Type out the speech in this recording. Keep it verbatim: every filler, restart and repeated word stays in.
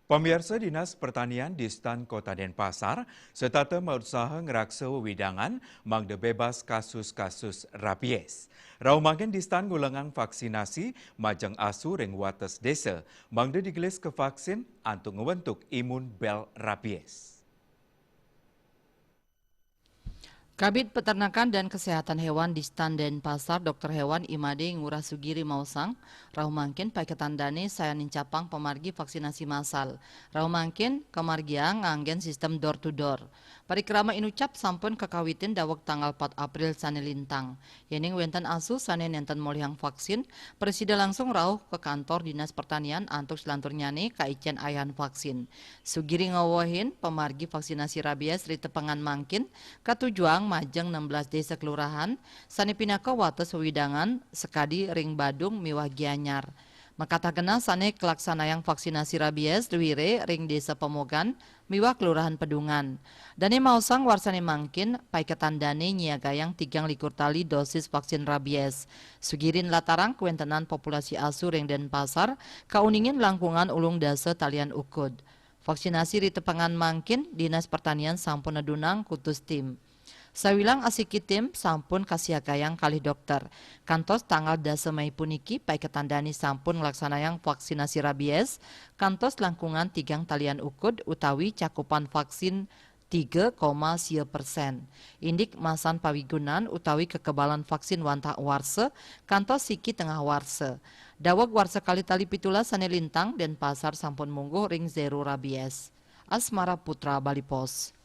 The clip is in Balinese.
Pamiarsa, Dinas Pertanian di Stan Kota Denpasar setata mausaha ngraksa wewidangan mangda bebas kasus-kasus rabies. Rauh mangkin di Stan ngulengang vaksinasi majeng asu ring wates desa mangda digelis kavaksin antuk ngwentuk imun bel rabies. Kabid Peternakan dan Kesehatan Hewan di Stan Denpasar, Dokter Hewan I Made Ngurah Sugiri maosang, rauh mangkin paiketan dane sayan nincapang pamargi vaksinasi massal. Rauh mangkin kamargiang nganggen sistem door to door. Parikrama inucap sampun kakawitin daweg tanggal pat April sane lintang. Yening wenten asu sane nenten molihang vaksin, prasida langsung rauh ka kantor Dinas Pertanian antuk salanturnyane kaicen ayahan vaksin. Sugiri ngawehin pamargi vaksinasi rabies ri tepengan mangkin katujuang majeng enam belas desa kelurahan sane pinaka wates wewidangan sakadi ring Badung miwah Gianyar. Makatah genah sane kalaksanayang vaksinasi rabies duwire ring Desa Pemogan miwah Kelurahan Pedungan. Dane maosang warsane mangkin paiketan dane nyiagayang tigang likur tali dosis vaksin rabies. Sugirin latarang kawentenan populasi asu ring Denpasar kauningin langkungan ulung dasa talian ukud. Vaksinasi ri tepengan mangkin, Dinas Pertanian sampun nedunang kutus tim. Sawilang asiki tim sampun kasiagayang kalih dokter. Kantos tanggal dasa Mei puniki, paiketan dane sampun nglaksanayang vaksinasi rabies, kantos langkungan tigang talian ukud utawi cakupan vaksin tiga koma sia persen. Indik masan pawigunan utawi kekebalan vaksin wantah warsa, kantos siki tengah warsa. Daweg warsa kalih tali pitulas sane lintang, Denpasar sampun mungguh ring zero rabies. Asmara Putra, Bali Post.